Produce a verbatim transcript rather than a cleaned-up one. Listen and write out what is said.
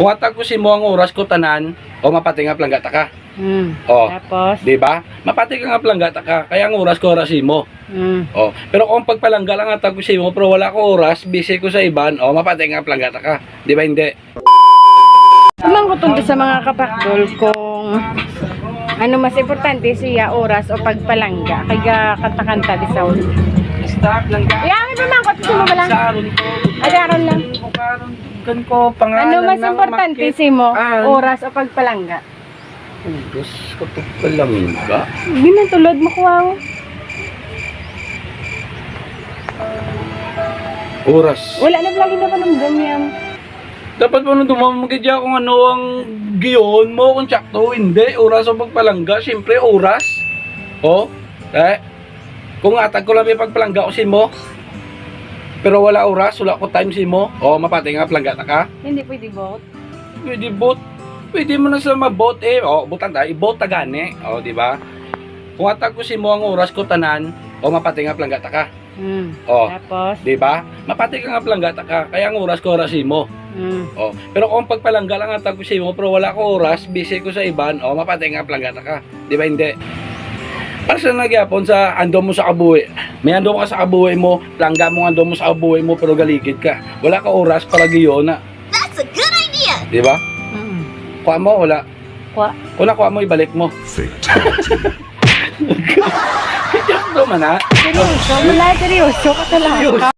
Kung hatag ko sa imo ang oras ko tanan, o mapati nga palangga ta ka. Hmm. Oh. Tapos? Di ba? Mapati ka nga palangga ta ka, kaya ang oras ko oras imo. Hmm. Oh, pero kung pagpalangga lang hatag ko sa imo, pero wala ko oras, busy ko sa iban, oh, mapati nga palangga ta ka. Di ba hindi? Sumangkot to sa mga kapakdol kung ano mas importante siya, oras o pagpalangga. Kaya kanta-kanta di sa ulo. Stop lang ka. Iya, may pamangkot sa mo lang. Sa aron ko. Ay, aron lang. Bukaron, kan ko, pangalan Ano mas ng importante maki-, sa imo, ah, oras o pagpalangga? Oras ka pagpalangga? Di man tulod mo kuwaw. Oras. Wala na lagi na panumdum yan. Dapat mo nung dumamagit kung ano ang giyon mo, kung tsakto o hindi. Oras o pagpalangga, siyempre, oras. Oh, eh, kung atag ko lang may pagpalangga ko sa imo, pero wala oras, wala ko time sa imo, oh, mapati nga palangga ta ka. Hindi pwede both. Pwede both. Pwede mo na sa mabot eh. Oh, butan ta, ibot ta gani. Oh, di ba? Kung atag ko sa imo ang oras ko tanan, oh, mapati nga palangga ta ka. Hmm. Oh. Tapos? Di ba? Mapati ka nga palangga ta ka, kaya ang oras ko oras imo. Hmm. Oh, pero kung pagpalangga lang ang tag ko sa imo, pero wala ko oras, busy ko sa iban, oh, mapati nga palangga ta ka. Di ba hindi? Para sa nagyapon sa andom mo sa kabuhi. May andom ka sa kabuhi mo, langga mo ang andom mo sa kabuhi mo, pero galigid ka. Wala ka oras para giyon na. That's a good idea! Di ba? Mm. Kuha mo, wala. Kuha. Kung nakuha mo, ibalik mo. Fatality. Joke man, ha? Seryoso, wala, seryoso ka talaga.